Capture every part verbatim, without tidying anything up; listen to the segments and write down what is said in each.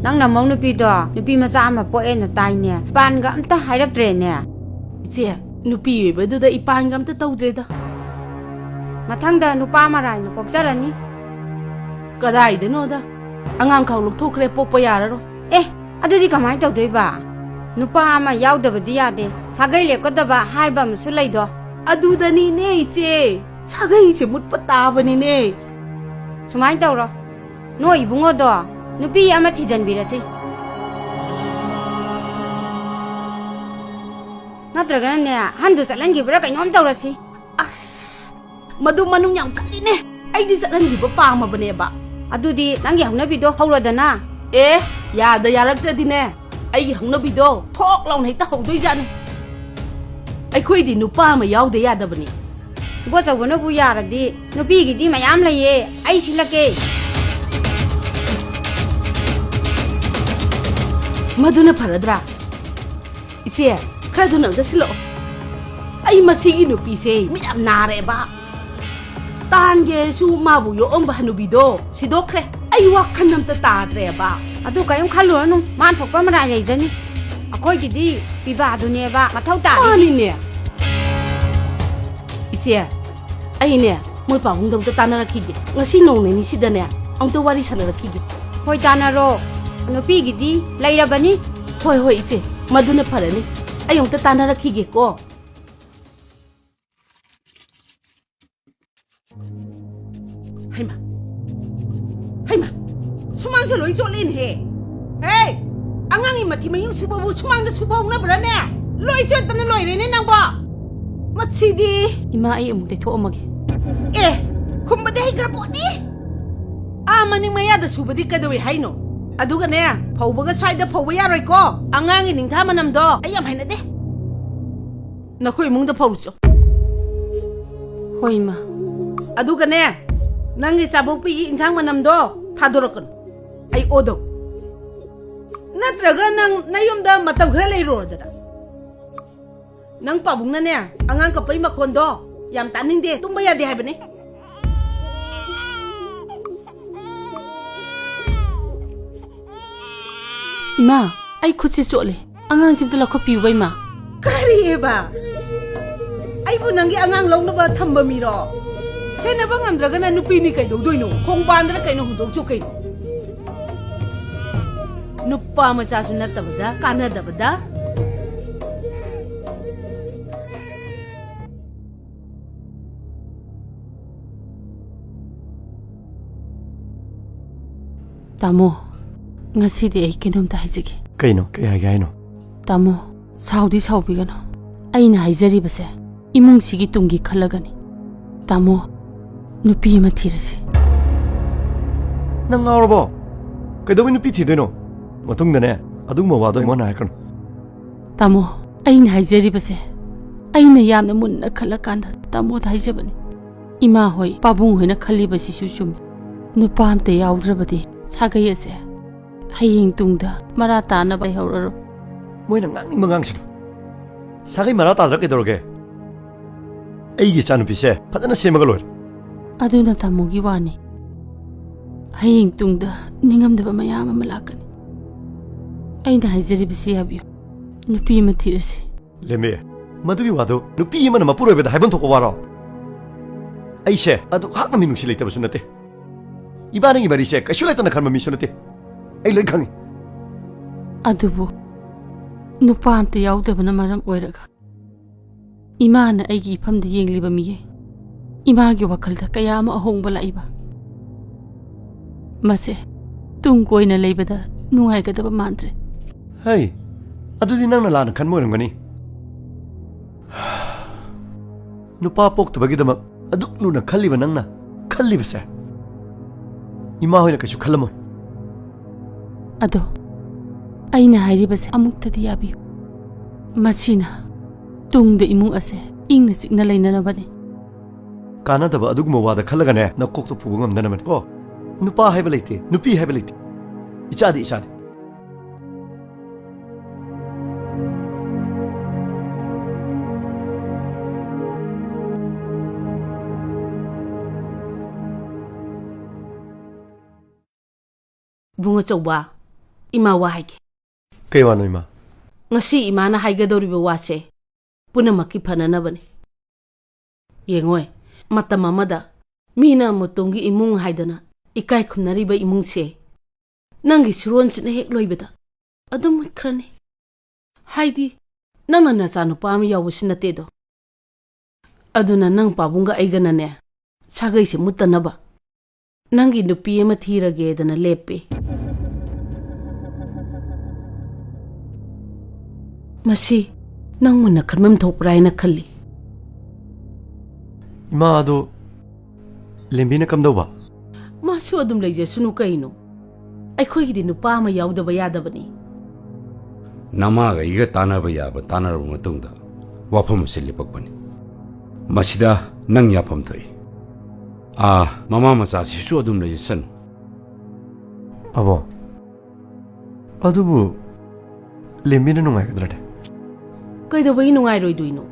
ꯅꯪ ꯅꯃꯧ ꯅꯨꯄꯤꯗꯣ ꯅꯨꯄꯤ ꯃꯆꯥ ꯑꯃ ꯄꯣꯛꯑꯦꯅ ꯇꯥꯏꯅꯦ, ꯏꯄꯥꯟꯒ ꯑꯝꯇ ꯍꯥꯏꯔꯛꯇ꯭ꯔꯦꯅꯦ꯫ ꯏꯆꯦ, ꯅꯨꯄꯤ ꯑꯣꯏꯕꯗꯨꯗ ꯏꯄꯥꯟꯒ ꯑꯝꯇ ꯇꯧꯗ꯭ꯔꯦꯗ꯫ ꯃꯊꯪꯗ ꯅꯨꯄꯥ ꯃꯔꯥꯏꯅ ꯄꯣꯛꯆꯔꯅꯤ꯫ ꯀꯗꯥꯏꯗꯅꯣꯗ, ꯑꯉꯥꯡ ꯈꯥꯎ ꯂꯧꯊꯣꯛꯈ꯭ꯔꯦ, ꯄꯣꯛꯄ ꯌꯥꯔꯔꯣꯏ꯫ ꯑꯦ, ꯑꯗꯨꯗꯤ ꯀꯃꯥꯏꯅ ꯇꯧꯗꯣꯏꯕ? ꯅꯨꯄꯥ ꯑꯃ ꯌꯥꯎꯗꯕꯗꯤ ꯌꯥꯗꯦ, ꯁꯥꯒꯩ ꯂꯦꯞꯀꯗꯕ ꯍꯥꯏꯕ ꯑꯃꯁꯨ ꯂꯩꯗꯣ꯫ ꯑꯗꯨꯗꯅꯤꯅꯦ ꯏꯆꯦ, ꯁꯥꯒꯩꯁꯦ ꯃꯨꯠꯄ ꯇꯥꯕꯅꯤꯅꯦ꯫ ꯁꯨꯃꯥꯏꯅ ꯇꯧꯔꯣ, ꯅꯣꯏ ꯏꯕꯨꯡꯉꯣꯗꯣ ꯅꯨꯄꯤ ꯑꯃ ꯊꯤꯖꯤꯟꯕꯤꯔꯁꯤ꯫ ꯅꯠꯇ꯭ꯔꯒꯅꯅꯦ, ꯑꯍꯟꯗꯨ ꯆꯠꯍꯟꯈꯤꯕ꯭ꯔꯥ ꯀꯩꯅꯣꯝ ꯇꯧꯔꯁꯤ꯫ ꯑꯁ, ꯃꯗꯨ ꯃꯅꯨꯡ ꯌꯥꯝ ꯀꯜꯂꯤꯅꯦ꯫ ꯑꯩꯗꯤ ꯆꯠꯍꯟꯈꯤꯕ ꯄꯥꯝꯃꯕꯅꯦꯕ꯫ ꯑꯗꯨꯗꯤ ꯅꯪꯒꯤ ꯍꯧꯅꯕꯤꯗꯣ ꯍꯧꯔꯣꯗꯅ꯫ ꯑꯦ, ꯌꯥꯗ ꯌꯥꯔꯛꯇ꯭ꯔꯗꯤꯅꯦ, ꯑꯩꯒꯤ ꯍꯧꯅꯕꯤꯗꯣ ꯊꯣꯛ ꯂꯥꯎꯅ ꯍꯦꯛꯇ ꯍꯧꯗꯣꯏꯖꯥꯠꯅꯤ꯫ ꯑꯩꯈꯣꯏꯗꯤ ꯅꯨꯄꯥ ꯑꯃ ꯌꯥꯎꯗ ꯌꯥꯗꯕꯅꯤ꯫ ꯏꯕꯣꯆꯧꯕꯅꯕꯨ ꯌꯥꯔꯗꯤ ꯅꯨꯄꯤꯒꯤꯗꯤ ꯃꯌꯥꯝ ꯂꯩꯌꯦ, ꯑꯩ ꯁꯤꯜꯂꯛꯀꯦ꯫ ꯃꯗꯨꯅ ꯐꯔꯗ꯭ꯔꯥ? ꯏꯆꯦ, ꯈꯔ ꯊꯨꯅ ꯑꯝꯇ ꯁꯤꯜꯂꯛꯑꯣ꯫ ꯑꯩ ꯃꯁꯤꯒꯤ ꯅꯨꯄꯤꯁꯦ ꯃꯤꯠ ꯌꯥꯝ ꯅꯥꯔꯦꯕ꯫ ꯇꯥꯟꯒꯦꯁꯨ ꯃꯥꯕꯨ ꯌꯣꯛꯑꯝꯕ ꯍꯅꯨꯕꯤꯗꯣ ꯁꯤꯗꯣꯛꯈ꯭ꯔꯦ꯫ ꯑꯩ ꯋꯥꯈꯜ ꯑꯝꯇ ꯇꯥꯗ꯭ꯔꯦꯕ꯫ ꯑꯗꯨ ꯀꯔꯤꯝ ꯈꯜꯂꯨꯔꯅꯨ, ꯃꯥ ꯊꯣꯛꯄ ꯃꯔꯥꯏ ꯂꯩꯖꯅꯤ꯫ ꯑꯩꯈꯣꯏꯒꯤꯗꯤ ꯄꯤꯕꯥꯗꯨꯅꯦꯕ ꯃꯊꯧ ꯇꯥꯔꯤꯁꯦ꯫ ꯃꯥꯅꯤꯅꯦ꯫ ꯏꯆꯦ, ꯑꯩꯅꯦ ꯃꯣꯏ ꯄꯥꯕꯨꯡꯗ ꯑꯝꯇ ꯇꯥꯟꯅꯔꯛꯈꯤꯒꯦ꯫ ꯉꯁꯤ ꯅꯣꯡ ꯅꯤꯅꯤꯁꯤꯗꯅꯦ ꯑꯃꯨꯛꯇ ꯋꯥꯔꯤ ꯁꯥꯟꯅꯔꯛꯈꯤꯒꯦ꯫ ꯍꯣꯏ, ꯇꯥꯟꯅꯔꯣ꯫ ꯅꯨꯄꯤꯒꯤꯗꯤ ꯂꯩꯔꯕꯅꯤ꯫ ꯍꯣꯏ, ꯍꯣꯏ, ꯏꯆꯦ, ꯃꯗꯨꯅ ꯐꯔꯅꯤ꯫ ꯑꯩ ꯑꯃꯨꯛꯇ ꯇꯥꯟꯅꯔꯛꯈꯤꯒꯦꯀꯣ꯫ ꯍꯩꯃꯥ, ꯍꯩꯃꯥ, ꯁꯨꯃꯥꯡꯁꯦ ꯂꯣꯏ ꯆꯣꯠꯂꯦꯅꯦꯍꯦ꯫ ꯍꯦ, ꯑꯉꯥꯡꯒꯤ ꯃꯊꯤ ꯃꯌꯨꯡ ꯁꯨꯕꯕꯨ ꯁꯨꯃꯥꯡꯗ ꯁꯨꯕ ꯍꯧꯅꯕ꯭ꯔꯥꯅꯦ? ꯂꯣꯏ ꯆꯣꯠꯇꯅ ꯂꯣꯏꯔꯦꯅꯦ ꯅꯪꯕꯣ꯫ ꯃꯁꯤꯗꯤ꯫ ꯏꯃꯥ, ꯑꯩ ꯑꯃꯨꯛ ꯇꯩꯊꯣꯛꯑꯝꯃꯒꯦ꯫ ꯑꯦ, ꯈꯨꯝꯕꯗꯤ ꯍꯩꯈ꯭ꯔ ꯄꯣꯠꯅꯤ꯫ ꯑꯥ ꯃꯅꯤꯡ ꯃꯌꯥꯗ ꯁꯨꯕꯗꯤ ꯀꯩꯗꯧꯏ ꯍꯥꯏꯅꯣ? ꯑꯗꯨꯒꯅꯦ, ꯐꯧꯕꯒ ꯁ꯭ꯋꯥꯏꯗ ꯐꯧꯕ ꯌꯥꯔꯣꯏꯀꯣ꯫ ꯑꯉꯥꯡꯒꯤ ꯅꯤꯡꯊꯥ ꯃꯅꯝꯗꯣ ꯑꯩ ꯌꯥꯝ ꯍꯩꯅꯗꯦ꯫ ꯅꯈꯣꯏ ꯏꯃꯨꯡꯗ ꯐꯧꯔꯨꯆꯣ꯫ ꯍꯣꯏ, ꯏꯃꯥ꯫ ꯑꯗꯨꯒꯅꯦ, ꯅꯪꯒꯤ ꯆꯥꯕꯣꯛꯄꯤꯒꯤ ꯏꯟꯁꯥꯡ ꯃꯅꯝꯗꯣ ꯊꯥꯗꯣꯔꯛꯀꯅꯨ꯫ ꯑꯩ ꯑꯣꯗꯧ꯫ ꯅꯠꯇ꯭ꯔꯒ ꯅꯪ ꯅꯌꯨꯝꯗ ꯃꯇꯝ ꯈꯔ ꯂꯩꯔꯨꯔꯣꯗꯅ꯫ ꯅꯪ ꯄꯥꯕꯨꯡꯅꯅꯦ, ꯑꯉꯥꯡ ꯀꯞꯄꯩ ꯃꯈꯣꯟꯗꯣ ꯌꯥꯝ ꯇꯥꯅꯤꯡꯗꯦ, ꯇꯨꯝꯕ ꯌꯥꯗꯦ ꯍꯥꯏꯕꯅꯦ꯫ ꯏꯃꯥ, ꯑꯩ ꯈꯨꯠꯁꯦ ꯆꯣꯠꯂꯦ꯫ ꯑꯉꯥꯡꯁꯤ ꯑꯝꯇ ꯂꯧꯈꯠꯄꯤꯌꯨꯕ, ꯏꯃꯥ꯫ ꯀꯔꯤꯑꯕ? ꯑꯩꯕꯨ ꯅꯪꯒꯤ ꯑꯉꯥꯡ ꯂꯧꯅꯕ ꯊꯝꯕ ꯃꯤꯔꯣ? ꯁꯦꯟꯅꯕ ꯉꯝꯗ꯭ꯔꯒꯅ ꯅꯨꯄꯤꯅꯤ ꯀꯩꯗꯧꯗꯣꯏꯅꯣ? ꯈꯣꯡꯕꯥꯟꯗꯔ ꯀꯩꯅꯣ ꯍꯨꯟꯗꯣꯛꯆꯣ ꯀꯩꯅꯣ? ꯅꯨꯄꯥ ꯃꯆꯥꯁꯨ ꯅꯠꯇꯕꯗ, ꯀꯥꯟꯅꯗꯕꯗ꯫ ꯇꯥꯃꯣ, ꯉꯁꯤꯗꯤ ꯑꯩ ꯀꯩꯅꯣꯝꯇ ꯍꯥꯏꯖꯒꯦ꯫ ꯀꯩꯅꯣ? ꯀꯩ ꯍꯥꯏꯒꯦ ꯍꯥꯏꯅꯣ? ꯇꯥꯃꯣ, ꯁꯥꯎꯗꯤ ꯁꯥꯎꯕꯤꯒꯅꯨ꯫ ꯑꯩꯅ ꯍꯥꯏꯖꯔꯤꯕꯁꯦ ꯏꯃꯨꯡꯁꯤꯒꯤ ꯇꯨꯡꯒꯤ ꯈꯜꯂꯒꯅꯤ꯫ ꯇꯥꯃꯣ, ꯅꯨꯄꯤ ꯑꯃ ꯊꯤꯔꯁꯤ꯫ ꯅꯪ ꯉꯥꯎꯔꯕꯣ? ꯀꯩꯗꯧꯕꯩ ꯅꯨꯄꯤ ꯊꯤꯗꯣꯏꯅꯣ? ꯃꯇꯨꯡꯗꯅꯦ, ꯑꯗꯨꯒꯨꯝꯕ ꯋꯥꯗꯣ ꯑꯩꯉꯣꯟꯗ ꯍꯥꯏꯔꯛꯀꯅꯨ꯫ ꯇꯥꯃꯣ, ꯑꯩꯅ ꯍꯥꯏꯖꯔꯤꯕꯁꯦ, ꯑꯩꯅ ꯌꯥꯝꯅ ꯃꯨꯟꯅ ꯈꯜꯂꯀꯥꯟꯗ ꯇꯥꯃꯣꯗ ꯍꯥꯏꯖꯕꯅꯤ꯫ ꯏꯃꯥ ꯍꯣꯏ, ꯄꯥꯕꯨꯡ ꯍꯣꯏꯅ ꯈꯜꯂꯤꯕꯁꯤꯁꯨ ꯆꯨꯝꯃꯤ꯫ ꯅꯨꯄꯥ ꯑꯝꯇ ꯌꯥꯎꯗ꯭ꯔꯕꯗꯤ ꯁꯥꯒꯩ ꯑꯁꯦ ꯍꯌꯦꯡ ꯇꯨꯡꯗ ꯃꯔꯥ ꯇꯥꯅꯕ ꯂꯩꯍꯧꯔꯔꯣꯏ꯫ ꯃꯣꯏꯅ ꯉꯥꯡꯅꯤꯡꯕ ꯉꯥꯡꯁꯤꯅꯨ꯫ ꯁꯥꯒꯩ ꯃꯔꯥ ꯇꯥꯗ꯭ꯔꯥ ꯀꯩꯗꯧꯔꯒꯦ? ꯑꯩꯒꯤ ꯏꯆꯥꯅꯨꯄꯤꯁꯦ ꯐꯖꯅ ꯁꯦꯝꯃꯒ ꯂꯣꯏꯔꯦ꯫ ꯑꯗꯨꯅ ꯇꯥꯃꯣꯒꯤ ꯋꯥꯅꯤ꯫ ꯍꯌꯦꯡ ꯇꯨꯡꯗ ꯅꯤꯡꯉꯝꯗꯕ ꯃꯌꯥꯝ ꯑꯃ ꯂꯥꯛꯀꯅꯤ꯫ ꯑꯩꯅ ꯍꯥꯏꯖꯔꯤꯕꯁꯤ ꯌꯥꯕꯤꯌꯨ꯫ ꯅꯨꯄꯤ ꯑꯃ ꯊꯤꯔꯁꯤ꯫ ꯂꯦꯝꯕꯤ, ꯃꯗꯨꯒꯤ ꯋꯥꯗꯨ ꯅꯨꯄꯤ ꯑꯃꯅ ꯃꯄꯨꯔꯣꯏꯕꯗ ꯍꯥꯏꯐꯝ ꯊꯣꯛꯄ ꯋꯥꯔꯣ? ꯑꯩꯁꯦ ꯑꯗꯨꯛ ꯍꯥꯛꯅ ꯃꯤꯅꯨꯡꯁꯤ ꯂꯩꯇꯕꯁꯨ ꯅꯠꯇꯦ꯫ ꯏꯕꯥꯅꯤꯒꯤ ꯃꯔꯤꯁꯦ ꯀꯩꯁꯨ ꯂꯩꯇꯅ ꯈꯟꯕ ꯃꯤꯁꯨ ꯅꯠꯇꯦ꯫ ꯑꯩ ꯂꯣꯏ ꯈꯪꯉꯤ꯫ ꯑꯗꯨꯕꯨ ꯅꯨꯄꯥ ꯑꯝꯇ ꯌꯥꯎꯗꯕꯅ ꯃꯔꯝ ꯑꯣꯏꯔꯒ ꯏꯃꯥꯅ ꯑꯩꯒꯤ ꯏꯐꯝꯗ ꯌꯦꯡꯂꯤꯕ ꯃꯤꯌꯦ꯫ ꯏꯃꯥꯒꯤ ꯋꯥꯈꯜꯗ ꯀꯌꯥ ꯑꯃ ꯑꯍꯣꯡꯕ ꯂꯥꯛꯏꯕ꯫ ꯃꯁꯦ ꯇꯨꯡ ꯀꯣꯏꯅ ꯂꯩꯕꯗ ꯅꯨꯡꯉꯥꯏꯒꯗꯕ ꯃꯥꯟꯗ꯭ꯔꯦ꯫ ꯍꯩ, ꯑꯗꯨꯗꯤ ꯅꯪꯅ ꯂꯥꯟꯅ ꯈꯟꯕ ꯑꯣꯏꯔꯝꯒꯅꯤ꯫ ꯅꯨꯄꯥ ꯄꯣꯛꯇꯕꯒꯤꯗꯃꯛ ꯑꯗꯨꯛ ꯂꯨꯅ ꯈꯜꯂꯤꯕ ꯅꯪꯅ ꯈꯜꯂꯤꯕꯁꯦ ꯏꯃꯥ ꯍꯣꯏꯅ ꯀꯩꯁꯨ ꯈꯜꯂꯝꯃꯣꯏ꯫ ꯑꯗꯣ ꯑꯩꯅ ꯍꯥꯏꯔꯤꯕꯁꯦ ꯑꯃꯨꯛꯇꯗꯤ ꯌꯥꯕꯤꯌꯨ꯫ ꯃꯁꯤꯅ ꯇꯨꯡꯗ ꯏꯃꯨꯡ ꯑꯁꯦ ꯏꯪꯅ ꯆꯤꯛꯅ ꯂꯩꯅꯅꯕꯅꯤ꯫ ꯀꯥꯟꯅꯗꯕ ꯑꯗꯨꯒꯨꯝꯕ ꯋꯥꯗ ꯈꯜꯂꯒꯅꯦ, ꯅꯀꯣꯛꯇꯣ ꯄꯨꯕ ꯉꯝꯗꯅꯕꯅꯤ ꯀꯣ꯫ ꯅꯨꯄꯥ ꯍꯥꯏꯕ ꯂꯩꯇꯦ, ꯅꯨꯄꯤ ꯍꯥꯏꯕ ꯂꯩꯇꯦ꯫ ꯏꯆꯥꯗꯤ ꯏꯆꯥꯅꯤ꯫ ꯏꯕꯨꯡ ꯑꯆꯧꯕ, ꯏꯃꯥ ꯋꯥ ꯍꯥꯏꯒꯦ꯫ ꯀꯩ ꯋꯥꯅꯣ, ꯏꯃꯥ? ꯉꯁꯤ ꯏꯃꯥꯅ ꯍꯥꯏꯒꯗꯧꯔꯤꯕ ꯋꯥꯁꯦ ꯄꯨꯝꯅꯃꯛꯀꯤ ꯐꯅꯅꯕꯅꯤ꯫ ꯌꯦꯡꯉꯣꯏ, ꯃꯇꯝ ꯑꯃꯗ ꯃꯤꯅ ꯃꯇꯣꯝꯒꯤ ꯏꯃꯨꯡ ꯍꯥꯏꯗꯅ ꯏꯀꯥꯏ ꯈꯨꯝꯅꯔꯤꯕ ꯏꯃꯨꯡꯁꯦ ꯅꯪꯒꯤ ꯁꯨꯔꯣꯟꯁꯤꯅ ꯍꯦꯛ ꯂꯣꯏꯕꯗ ꯑꯗꯨꯝ ꯃꯨꯠꯈ꯭ꯔꯅꯤ꯫ ꯍꯥꯏꯗꯤ, ꯅꯪꯅ ꯅꯆꯥꯅꯨꯄꯥ ꯑꯃ ꯌꯥꯎꯕꯁꯨ ꯅꯠꯇꯦꯗꯣ꯫ ꯑꯗꯨꯅ ꯅꯪ ꯄꯥꯕꯨꯡꯒ ꯑꯩꯒꯅꯅꯦ, ꯁꯥꯒꯩꯁꯦ ꯃꯨꯠꯇꯅꯕ ꯅꯪꯒꯤ ꯅꯨꯄꯤ ꯑꯃ ꯊꯤꯔꯒꯦꯗꯅ ꯂꯦꯞꯄꯦ꯫ ꯃꯁꯤ ꯅꯪ ꯃꯨꯟꯅ ꯈꯟꯐꯝ ꯊꯣꯛꯄ꯭ꯔꯥ ꯍꯥꯏꯅ ꯈꯜꯂꯤ꯫ ꯏꯃꯥ, ꯑꯗꯣ ꯂꯦꯝꯕꯤꯅ ꯀꯝꯗꯧꯕ? ꯃꯥꯁꯨ ꯑꯗꯨꯝ ꯂꯩꯖꯁꯅꯨ ꯀꯩꯅꯣ꯫ ꯑꯩꯈꯣꯏꯒꯤꯗꯤ ꯅꯨꯄꯥ ꯑꯃ ꯌꯥꯎꯗꯕ ꯌꯥꯗꯕꯅꯤ꯫ ꯅꯃꯥꯒ ꯑꯩꯒ ꯇꯥꯟꯅꯕ ꯌꯥꯕ ꯇꯥꯟꯅꯔꯕ ꯃꯇꯨꯡꯗ ꯋꯥꯐꯝ ꯑꯁꯤ ꯂꯦꯞꯄꯛꯄꯅꯤ꯫ ꯃꯁꯤꯗ ꯅꯪ ꯌꯥꯐꯝ ꯊꯣꯛꯏ꯫ ꯑꯥ, ꯃꯃꯥ ꯃꯆꯥꯁꯤꯁꯨ ꯑꯗꯨꯝ ꯂꯩꯖꯁꯅꯨ꯫ ꯄꯥꯕꯨꯡ, ꯑꯗꯨꯕꯨ ꯂꯦꯝꯕꯤꯅ ꯅꯨꯡꯉꯥꯏꯒꯗ꯭ꯔꯅꯦ? ꯀꯩꯗꯧꯕꯒꯤ ꯅꯨꯡꯉꯥꯏꯔꯣꯏꯗꯣꯏꯅꯣ?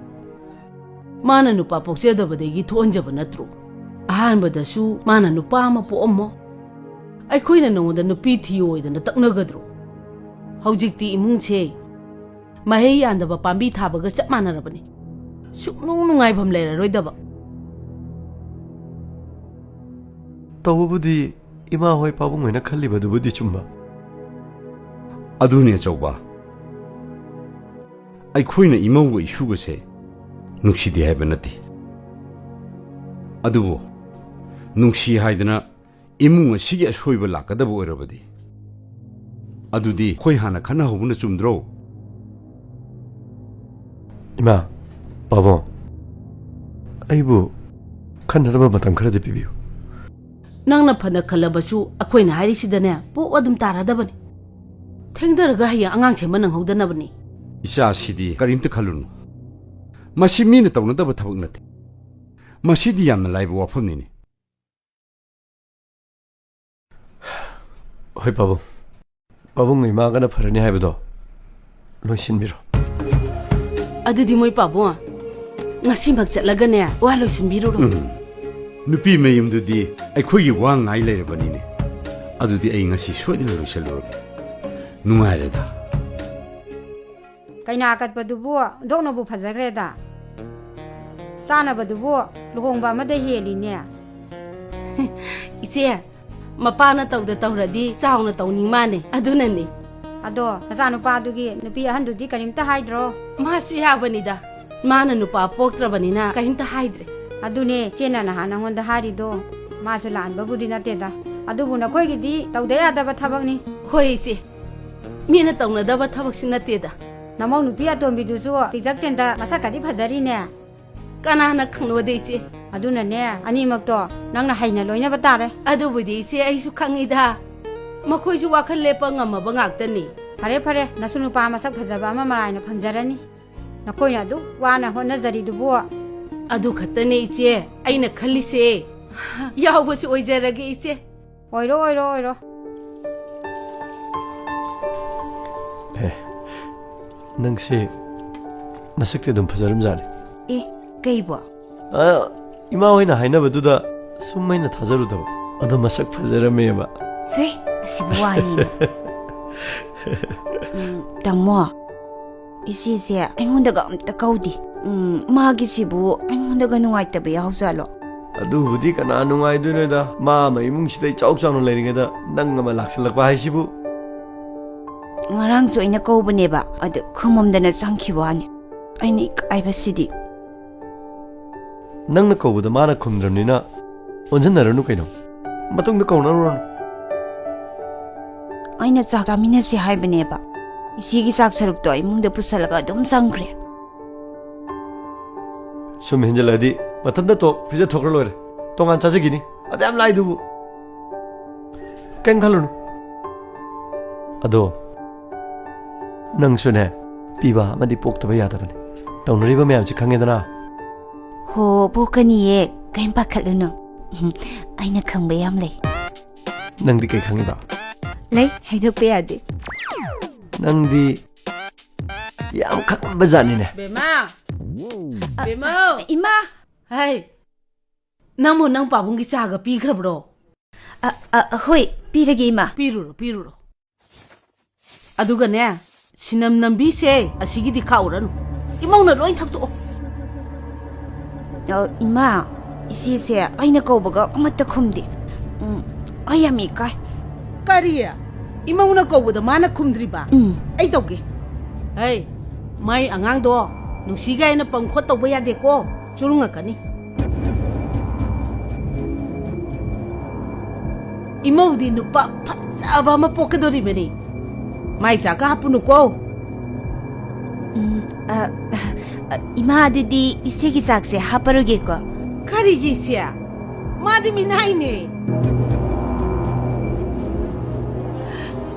ꯃꯥꯅ ꯅꯨꯄꯥ ꯄꯣꯛꯆꯗꯕꯗꯒꯤ ꯊꯣꯛꯍꯟꯖꯕ ꯅꯠꯇ꯭ꯔꯣ? ꯑꯍꯥꯟꯕꯗꯁꯨ ꯃꯥꯅ ꯅꯨꯄꯥ ꯑꯃ ꯄꯣꯛꯑꯝꯃꯣ꯫ ꯑꯩꯈꯣꯏꯅ ꯅꯉꯣꯟꯗ ꯅꯨꯄꯤ ꯊꯤꯌꯣꯏꯗꯅ ꯇꯛꯅꯒꯗ꯭ꯔꯣ? ꯍꯧꯖꯤꯛꯇꯤ ꯏꯃꯨꯡꯁꯦ ꯃꯍꯩ ꯌꯥꯟꯗꯕ ꯄꯥꯝꯕꯤ ꯊꯥꯕꯒ ꯆꯞ ꯃꯥꯟꯅꯔꯕꯅꯤ꯫ ꯁꯨꯛꯅꯨꯡ ꯅꯨꯡꯉꯥꯏꯐꯝ ꯂꯩꯔꯔꯣꯏꯗꯕ꯫ ꯇꯧꯕꯕꯨꯗꯤ ꯏꯃꯥ ꯍꯣꯏ ꯄꯥꯕꯨꯡ ꯍꯣꯏꯅ ꯈꯜꯂꯤꯕꯗꯨꯕꯨꯗꯤ ꯆꯨꯝꯕ꯫ ꯑꯗꯨꯅꯦ ꯑꯆꯧꯕ꯫ ꯑꯩꯈꯣꯏꯅ ꯏꯃꯧꯒ ꯏꯁꯨꯒꯁꯦ ꯅꯨꯡꯁꯤꯗꯦ ꯍꯥꯏꯕ ꯅꯠꯇꯦ꯫ ꯑꯗꯨꯕꯨ ꯅꯨꯡꯁꯤ ꯍꯥꯏꯗꯅ ꯏꯃꯨꯡ ꯑꯁꯤꯒꯤ ꯑꯁꯣꯏꯕ ꯂꯥꯛꯀꯗꯕ ꯑꯣꯏꯔꯕꯗꯤ, ꯑꯗꯨꯗꯤ ꯑꯩꯈꯣꯏ ꯍꯥꯟꯅ ꯈꯟꯅꯍꯧꯕꯅ ꯆꯨꯝꯗ꯭ꯔꯣ? ꯏꯃꯥ, ꯄꯥꯕꯨꯡ, ꯑꯩꯕꯨ ꯈꯟꯅꯅꯕ ꯃꯇꯝ ꯈꯔꯗꯤ ꯄꯤꯕꯤꯌꯨ꯫ ꯅꯪꯅ ꯐꯅ ꯈꯜꯂꯕꯁꯨ ꯑꯩꯈꯣꯏꯅ ꯍꯥꯏꯔꯤꯁꯤꯗꯅꯦ ꯄꯣꯛ ꯑꯗꯨꯝ ꯇꯥꯔꯗꯕꯅꯤ꯫ ꯊꯦꯡꯊꯔꯒ ꯍꯌꯦꯡ ꯑꯉꯥꯡ ꯁꯦꯝꯕ ꯅꯪꯍꯧꯗꯅꯕꯅꯤ꯫ ꯏꯆꯥꯁꯤꯗꯤ ꯀꯔꯤꯝꯇ ꯈꯜꯂꯨꯅꯨ꯫ ꯃꯁꯤ ꯃꯤꯅ ꯇꯧꯅꯗꯕ ꯊꯕꯛ ꯅꯠꯇꯦ꯫ ꯃꯁꯤꯗꯤ ꯌꯥꯝꯅ ꯂꯥꯏꯕ ꯋꯥꯐꯝꯅꯤꯅꯦ꯫ ꯍꯣꯏ ꯄꯥꯕꯨꯡ, ꯄꯥꯕꯨꯡ ꯏꯃꯥꯒꯅ ꯐꯔꯅꯤ ꯍꯥꯏꯕꯗꯣ ꯂꯣꯏꯁꯤꯟꯕꯤꯔꯣ꯫ ꯑꯗꯨꯗꯤ ꯃꯣꯏ ꯄꯥꯕꯨꯡ, ꯉꯁꯤꯃꯛ ꯆꯠꯂꯒꯅꯦ ꯋꯥ ꯂꯣꯏꯁꯤꯟꯕꯤꯔꯨꯔꯣ꯫ ꯎꯝ꯫ ꯅꯨꯄꯤ ꯃꯌꯨꯝꯗꯨꯗꯤ ꯑꯩꯈꯣꯏꯒꯤ ꯋꯥ ꯉꯥꯏ ꯂꯩꯔꯕꯅꯤꯅꯦ꯫ ꯑꯗꯨꯗꯤ ꯑꯩ ꯉꯁꯤ ꯁꯣꯏꯗꯅ ꯂꯣꯏꯁꯤꯜꯂꯨꯔꯒꯦ꯫ ꯅꯨꯡꯉꯥꯏꯔꯦꯗ꯫ ꯀꯩꯅꯥ ꯀꯠꯄꯗꯨꯕꯨ ꯑꯣꯟꯊꯣꯛꯅꯕꯨ ꯐꯖꯈ꯭ꯔꯦꯗ꯫ ꯆꯥꯅꯕꯗꯨꯕꯨ ꯂꯨꯍꯣꯡꯕ ꯑꯃꯗ ꯍꯦꯜꯂꯤꯅꯦ꯫ ꯏꯆꯦ, ꯃꯄꯥꯅ ꯇꯧꯗ ꯇꯧꯔꯗꯤ ꯆꯥꯎꯅ ꯇꯧꯅꯤꯡ ꯃꯥꯅꯦ, ꯑꯗꯨꯅꯅꯤ꯫ ꯑꯗꯣ ꯅꯆꯥꯅꯨꯄꯥꯗꯨꯒꯤ ꯅꯨꯄꯤ ꯑꯍꯟꯗꯨꯗꯤ ꯀꯔꯤꯝꯇ ꯍꯥꯏꯗ꯭ꯔꯣ? ꯃꯥꯁꯨ ꯌꯥꯕꯅꯤꯗ, ꯃꯥꯅ ꯅꯨꯄꯥ ꯄꯣꯛꯇ꯭ꯔꯕꯅꯤꯅ ꯀꯔꯤꯝꯇ ꯍꯥꯏꯗ꯭ꯔꯦ꯫ ꯑꯗꯨꯅꯦ ꯏꯆꯦꯅ ꯅꯍꯥꯟ ꯅꯉꯣꯟꯗ ꯍꯥꯏꯔꯤꯗꯣ, ꯃꯥꯁꯨ ꯂꯥꯟꯕꯕꯨꯗꯤ ꯅꯠꯇꯦꯗ, ꯑꯗꯨꯕꯨ ꯅꯈꯣꯏꯒꯤꯗꯤ ꯇꯧꯗ ꯌꯥꯗꯕ ꯊꯕꯛꯅꯤ꯫ ꯍꯣꯏ ꯏꯆꯦ, ꯃꯤꯅ ꯇꯧꯅꯗꯕ ꯊꯕꯛꯁꯨ ꯅꯠꯇꯦꯗ꯫ ꯅꯃꯧ ꯅꯨꯄꯤ ꯑꯇꯣꯝꯕꯤꯗꯨꯁꯨ ꯄꯤꯛꯇꯛ ꯆꯦꯟꯗ ꯃꯁꯛꯀꯗꯤ ꯐꯖꯔꯤꯅꯦ꯫ ꯀꯅꯥꯅ ꯈꯪꯅꯣꯗ ꯏꯆꯦ? ꯑꯗꯨꯅꯅꯦ, ꯑꯅꯤꯃꯛꯇꯣ ꯅꯪꯅ ꯍꯩꯅ ꯂꯣꯏꯅꯕ ꯇꯥꯔꯦ꯫ ꯑꯗꯨꯕꯨꯗꯤ ꯏꯆꯦ, ꯑꯩꯁꯨ ꯈꯪꯉꯤꯗ꯫ ꯃꯈꯣꯏꯁꯨ ꯋꯥꯈꯜ ꯂꯦꯞꯄ ꯉꯝꯃꯕ ꯉꯥꯛꯇꯅꯤ꯫ ꯐꯔꯦ ꯐꯔꯦ, ꯅꯁꯨ ꯅꯨꯄꯥ ꯃꯁꯛ ꯐꯖꯕ ꯑꯃ ꯃꯔꯥꯏꯅ ꯐꯪꯖꯔꯅꯤ꯫ ꯅꯈꯣꯏꯅ ꯑꯗꯨꯛ ꯋꯥꯅ ꯍꯣꯠꯅꯖꯔꯤꯗꯨꯕꯨ꯫ ꯑꯗꯨ ꯈꯛꯇꯅꯦ ꯏꯆꯦ ꯑꯩꯅ ꯈꯜꯂꯤꯁꯦ꯫ ꯌꯥꯎꯕꯁꯨ ꯑꯣꯏꯖꯔꯒꯦ ꯏꯆꯦ꯫ ꯑꯣꯏꯔꯣ, ꯑꯣꯏꯔꯣ, ꯑꯣꯏꯔꯣ꯫ ꯑꯦ, ꯅꯪꯁꯦ ꯅꯁꯛꯇꯤ ꯑꯗꯨꯝ ꯐꯖꯔꯝꯖꯥꯠꯅꯤ꯫ ꯑꯦ, ꯀꯩꯕꯣ? ꯑ, ꯏꯃꯥ ꯍꯣꯏꯅ ꯍꯥꯏꯅꯕꯗꯨꯗ ꯁꯨꯝ ꯑꯩꯅ ꯊꯥꯖꯔꯨꯗꯕ꯫ ꯑꯗꯣ ꯃꯁꯛ ꯐꯖꯔꯝꯃꯦꯕ꯫ ꯁꯦ, ꯑꯁꯤꯕꯨ ꯋꯥꯅꯤꯅꯦ꯫ ꯎꯝ, ꯇꯥꯃꯣ, ꯏꯆꯦꯁꯦ ꯑꯩꯉꯣꯟꯗꯒ ꯑꯝꯇ ꯀꯧꯗꯦ꯫ ꯎꯝ, ꯃꯥꯒꯤꯁꯤꯕꯨ ꯑꯩꯉꯣꯟꯗꯒ ꯅꯨꯡꯉꯥꯏꯇꯕ ꯌꯥꯎꯖꯥꯠꯂꯣ? ꯑꯗꯨꯕꯨꯗꯤ ꯀꯅꯥ ꯅꯨꯡꯉꯥꯏꯗꯣꯏꯅꯣꯗ? ꯃꯥ ꯑꯃ ꯏꯃꯨꯡꯁꯤꯗ ꯏꯆꯥꯎ ꯆꯥꯎꯅ ꯂꯩꯔꯤꯉꯩꯗ ꯅꯪ ꯑꯃ ꯂꯥꯛꯁꯜꯂꯛꯄ ꯍꯥꯏꯁꯤꯕꯨ꯫ ꯉꯔꯥꯡꯁꯨ ꯑꯩꯅ ꯀꯧꯕꯅꯦꯕ, ꯑꯗꯨ ꯈꯨꯃꯝꯗꯅ ꯆꯪꯈꯤꯕ ꯋꯥꯅꯤ꯫ ꯑꯩꯅ ꯏꯀꯥꯏꯕꯁꯤꯗꯤ꯫ ꯅꯪꯅ ꯀꯧꯕꯗ ꯃꯥꯅ ꯈꯨꯝꯗ꯭ꯔꯕꯅꯤꯅ ꯑꯣꯟꯁꯤꯟꯅꯔꯅꯨ ꯀꯩꯅꯣ꯫ ꯃꯇꯨꯡꯗ ꯀꯧꯅꯔꯨꯔꯅꯨ꯫ ꯑꯩꯅ ꯆꯥꯛ ꯆꯥꯃꯤꯟꯅꯁꯦ ꯍꯥꯏꯕꯅꯦꯕ꯫ ꯏꯆꯦꯒꯤ ꯆꯥꯛ ꯁꯔꯨꯛꯇꯣ ꯏꯃꯨꯡꯗ ꯄꯨꯁꯜꯂꯒ ꯑꯗꯨꯝ ꯆꯪꯈ꯭ꯔꯦ꯫ ꯁꯨꯝ ꯍꯦꯟꯖꯜꯂꯛꯑꯗꯤ ꯃꯊꯟꯇ ꯇꯣꯛ ꯄꯤꯖꯊꯣꯛꯈ꯭ꯔ ꯂꯣꯏꯔꯦ꯫ ꯇꯣꯉꯥꯟ ꯆꯥꯖꯈꯤꯅꯤ꯫ ꯑꯗ ꯌꯥꯝ ꯂꯥꯏꯗꯨꯕꯨ꯫ ꯀꯩꯝ ꯈꯜꯂꯨꯅꯨ꯫ ꯑꯗꯣ ꯅꯪꯁꯨꯅꯦ, ꯄꯤꯕ ꯑꯃꯗꯤ ꯄꯣꯛꯇꯕ ꯌꯥꯗꯕꯅꯤ꯫ ꯇꯧꯅꯔꯤꯕ ꯃꯌꯥꯝꯁꯤ ꯈꯪꯉꯦꯗꯅ? ꯍꯣ, ꯄꯣꯛꯀꯅꯤꯌꯦ꯫ ꯀꯩꯝ ꯄꯥꯈꯠꯂꯨꯅꯨ꯫ ꯑꯩꯅ ꯈꯪꯕ ꯌꯥꯝ ꯂꯩ꯫ ꯅꯪꯗꯤ ꯀꯩ ꯈꯪꯉꯤꯕ? ꯂꯩ, ꯍꯥꯏꯗꯣꯛꯄ ꯌꯥꯗꯦ꯫ ꯅꯪꯗꯤ ꯌꯥꯝ ꯈꯪꯕ ꯖꯥꯠꯅꯤꯅꯦ꯫ ꯕꯦꯝꯃ! ꯕꯦꯝꯃ! ꯏꯃꯥ! ꯍꯥꯏ! ꯅꯪꯕꯨ ꯅꯪ ꯄꯥꯕꯨꯡꯒꯤ ꯆꯥꯒ ꯄꯤꯈ꯭ꯔꯕ꯭ꯔꯣ? ꯑ, ꯑ, ꯍꯣꯏ, ꯄꯤꯔꯒꯦ, ꯏꯃꯥ꯫ ꯄꯤꯔꯨꯔꯣ, ꯄꯤꯔꯨꯔꯣ꯫ ꯑꯗꯨꯒꯅꯦ, ꯁꯤꯅꯝ ꯅꯝꯕꯤꯁꯦ ꯑꯁꯤꯒꯤꯗꯤ ꯈꯥꯛꯎꯔꯅꯨ꯫ ꯏꯃꯧꯅ ꯂꯣꯏ ꯊꯛꯇꯣꯛꯑꯣ꯫ ꯑ, ꯏꯃꯥ, ꯏꯆꯦꯁꯦ ꯑꯩꯅ ꯀꯧꯕꯒ ꯑꯃꯠꯇ ꯈꯨꯝꯗꯦ꯫ ꯎꯝ, ꯑꯩ ꯌꯥꯝ ꯏꯀꯥꯏ꯫ ꯀꯔꯤ? ꯏꯃꯧꯅ ꯀꯧꯕꯗ ꯃꯥꯅ ꯈꯨꯝꯗ꯭ꯔꯤꯕ? ꯎꯝ꯫ ꯑꯩ ꯇꯧꯒꯦ꯫ ꯍꯩ, ꯃꯥꯏ ꯑꯉꯥꯡꯗꯣ ꯅꯨꯡꯁꯤ ꯀꯥꯏꯅ ꯄꯪ ꯈꯣꯠ ꯇꯧꯕ ꯌꯥꯗꯦꯀꯣ꯫ ꯆꯨꯔꯨꯡꯉꯛꯀꯅꯤ꯫ ꯏꯃꯧꯗꯤ ꯅꯨꯄꯥ ꯐꯖꯕ ꯑꯃ ꯄꯣꯛꯀꯗꯧꯔꯤꯕꯅꯤ꯫ ꯃꯥꯏ ꯆꯥꯛꯀ ꯍꯥꯞꯄꯨꯅꯨꯀꯣ꯫ ꯎꯝ, ꯑ, ꯑ, ꯏꯃꯥ, ꯑꯗꯨꯗꯤ ꯏꯆꯦꯒꯤ ꯆꯥꯛꯁꯦ ꯍꯥꯞꯄꯔꯣꯏꯒꯦꯀꯣ꯫ ꯀꯔꯤꯒꯤ ꯏꯆꯦ? ꯃꯥꯗꯤ ꯃꯤꯅꯥꯏꯅꯦ꯫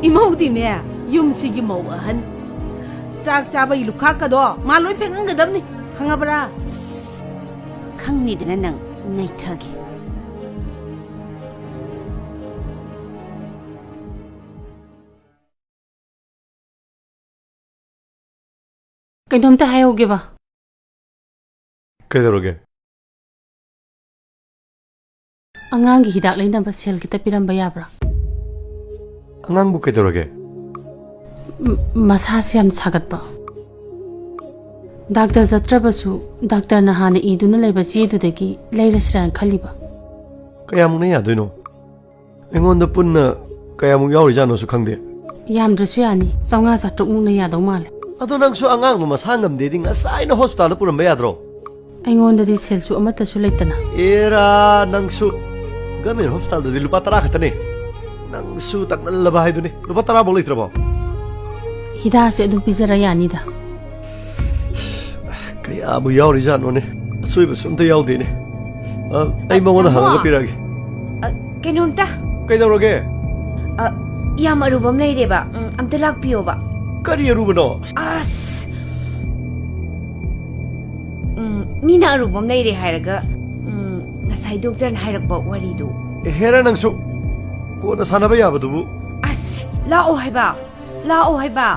ꯏꯃꯧꯗꯤꯅꯦ, ꯌꯨꯝꯁꯤꯒꯤ ꯃꯧ ꯑꯍꯟ꯫ ꯆꯥꯛ ꯆꯥꯕꯒꯤ ꯂꯨꯈꯥꯛꯀꯗꯣ ꯃꯥ ꯂꯣꯏ ꯐꯦꯡꯍꯟꯒꯗꯕꯅꯤ, ꯈꯪꯉꯕ꯭ꯔꯥ? ꯈꯪꯅꯤꯗꯅ ꯅꯪ, ꯅꯩꯊꯒꯦ꯫ ꯀꯩꯅꯣꯝꯇ ꯍꯥꯏꯍꯧꯒꯦꯕ꯫ ꯀꯩꯗꯧꯔꯒꯦ? ꯑꯉꯥꯡꯒꯤ ꯍꯤꯗꯥꯛ ꯂꯩꯅꯕ ꯁꯦꯜ ꯈꯤꯇ ꯄꯤꯔꯝꯕ ꯌꯥꯕ꯭ꯔꯥ? ꯑꯉꯥꯡꯕꯨ ꯀꯩꯗꯧꯔꯒꯦ? ꯃ-, ꯃꯁꯥꯁꯦ ꯌꯥꯝ ꯁꯥꯒꯠꯄ꯫ ꯗꯥꯛꯇꯔ ꯆꯠꯇ꯭ꯔꯕꯁꯨ ꯗꯥꯛꯇꯔꯅ ꯍꯥꯟꯅ ꯏꯗꯨꯅ ꯂꯩꯕ ꯆꯦꯗꯨꯗꯒꯤ ꯂꯩꯔꯁꯤꯔꯥꯅ ꯈꯜꯂꯤꯕ꯫ ꯀꯌꯥꯃꯨꯛꯅ ꯌꯥꯗꯣꯏꯅꯣ? ꯑꯩꯉꯣꯟꯗ ꯄꯨꯟꯅ ꯀꯌꯥꯃꯨꯛ ꯌꯥꯎꯔꯤꯖꯥꯠꯅꯣꯁꯨ ꯈꯪꯗꯦ꯫ ꯌꯥꯝꯗ꯭ꯔꯁꯨ ꯌꯥꯅꯤ, ꯆꯥꯝꯃꯉꯥ ꯆꯥꯇ꯭ꯔꯨꯛ ꯃꯨꯛꯅ ꯌꯥꯗꯧ ꯃꯥꯜꯂꯦ꯫ ꯑꯗꯣ ꯅꯪꯁꯨ ꯑꯉꯥꯡꯗꯣ ꯃꯁꯥ ꯉꯝꯗꯦꯗꯤ ꯉꯁꯥꯏꯅ ꯍꯣꯁꯄꯤꯇꯥꯜꯗ ꯄꯨꯔꯝꯕ ꯌꯥꯗ꯭ꯔꯣ? ꯑꯩꯉꯣꯟꯗꯗꯤ ꯁꯦꯜꯁꯨ ꯑꯃꯠꯇꯁꯨ ꯂꯩꯇꯅ꯫ ꯑꯦꯔꯥ, ꯅꯪꯁꯨ꯫ ꯒꯚꯔꯟꯃꯦꯟ ꯍꯣꯁꯄꯤꯇꯥꯜꯗꯗꯤ ꯂꯨꯄꯥ ꯇꯔꯥ ꯈꯛꯇꯅꯦ꯫ ꯅꯪꯁꯨ ꯇꯛꯃꯜꯂꯕ ꯍꯥꯏꯗꯨꯅꯤ꯫ ꯂꯨꯄꯥ ꯇꯔꯥ ꯐꯥꯎ ꯂꯩꯇ꯭ꯔꯕꯣ? ꯍꯤꯗꯥꯛꯁꯦ ꯑꯗꯨꯝ ꯄꯤꯖꯔ ꯌꯥꯅꯤꯗ꯫ ꯀꯌꯥꯕꯨ ꯌꯥꯎꯔꯤꯖꯥꯠꯅꯣꯅꯦ? ꯑꯁꯣꯏꯕꯁꯨ ꯑꯝꯇ ꯌꯥꯎꯗꯦꯅꯦ꯫ ꯑ, ꯑꯩ ꯑ, ꯃꯉꯣꯟꯗ ꯇꯥꯃꯣ꯫ ꯍꯪꯉꯒ ꯄꯤꯔꯛꯑꯒꯦ꯫ ꯑ, ꯀꯩꯅꯣꯝꯇ꯫ ꯀꯩꯗꯧꯔꯒꯦ? ꯑ, ꯌꯥꯝ ꯑꯔꯨꯕ ꯑꯃ ꯂꯩꯔꯦꯕ꯫ ꯎꯝ, ꯑꯝꯇ ꯂꯥꯛꯄꯤꯌꯣꯕ꯫ ꯀꯔꯤ ꯑꯔꯨꯕꯅꯣ? ꯑꯁ! ꯎꯝ, ꯃꯤꯅ ꯑꯔꯨꯕ ꯑꯃ ꯂꯩꯔꯦ ꯍꯥꯏꯔꯒ, ꯎꯝ, ꯉꯁꯥꯏ ꯗꯣꯛꯇꯔꯅ ꯍꯥꯏꯔꯛꯄ ꯋꯥꯔꯤꯗꯨ꯫ ꯍꯦꯔꯥ ꯅꯪꯁꯨ! ꯀꯣꯟꯅ ꯁꯥꯟꯅꯕ ꯌꯥꯕꯗꯨꯕꯨ꯫ ꯑꯁ! ꯂꯥꯛꯑꯣ ꯍꯥꯏꯕ! ꯂꯥꯛꯑꯣ ꯍꯥꯏꯕ!